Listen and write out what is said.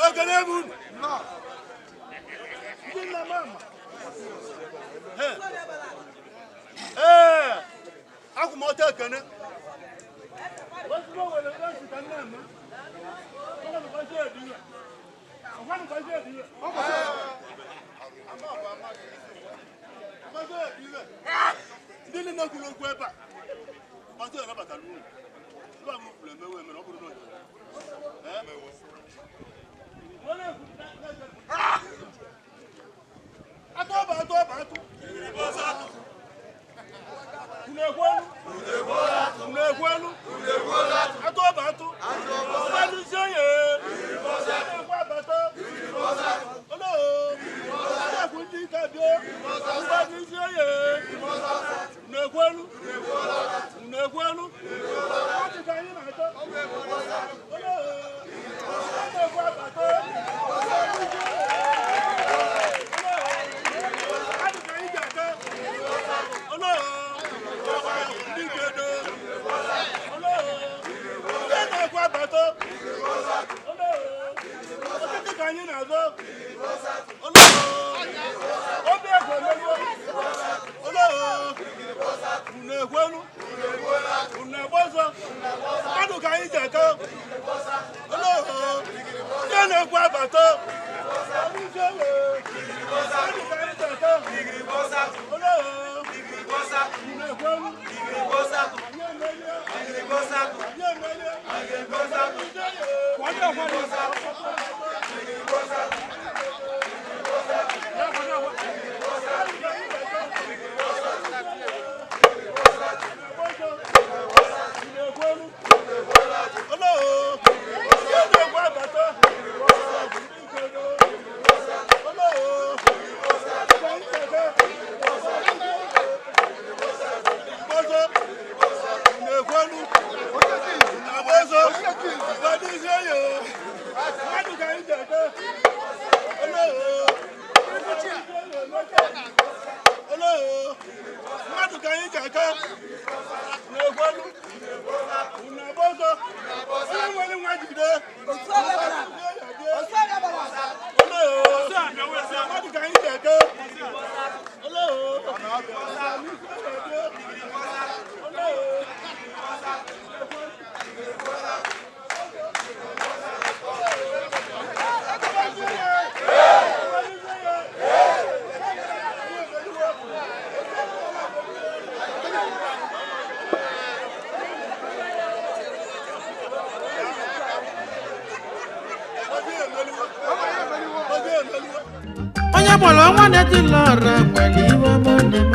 Ekele m unu. Ndị nna m ama. Ee, akwụ m ọtọ ekene. Ozugbo were ebe esi ka nne eme. Ọkwanụ ka esi edi ya. Ọkwanụ ka esi edi ya. Ama bụ ama gị. Ka esi edi ya. Ndị niile kwuru okwu ebe a. Gbasị anabatara unu. Ebe a m kwuru emewe emere ọ bụrụ na o jere. Ee? Atụ ọba atụ ọba atụ. Unu ekwelu? Unu ekwelu? Atụ ọba atụ. Mmadụ isi onye. Na-ekwe abata. Olo. Na-ekwu ndị ike bịa. Mmadụ isi onye. Unu ekwelu? Unu ekwelu? Mmadụ ka anyị na-achọ. Olo. Na-ekwe abata. Mmadụ isi onye. Mmadụ ka anyị ga-achọ. Olo. Ndị kedo. Olo. Ndị na-ekwe abata. Olo. Ọchịchị ka anyị na-azọ. Olo. Obi ekwe emegbu. Olo. Unu ekwelu? Unu egbe ọsọ? Mmadụ ka anyị ji aka. Olo. Ndị na-ekwe abata. Mmadụ ka anyị ji aka. Olo. Unu ekwelu? Anyị emelie. Anyị emelie. Mmadụ ka anyị ga-aka na-ekwelu unu agba ọsọ onye nwere nwa jide. Mmadụ ka anyị ga-eke. Onye gbara ọnwa na-etili ọra nwere iwe ọma ọ na-eme.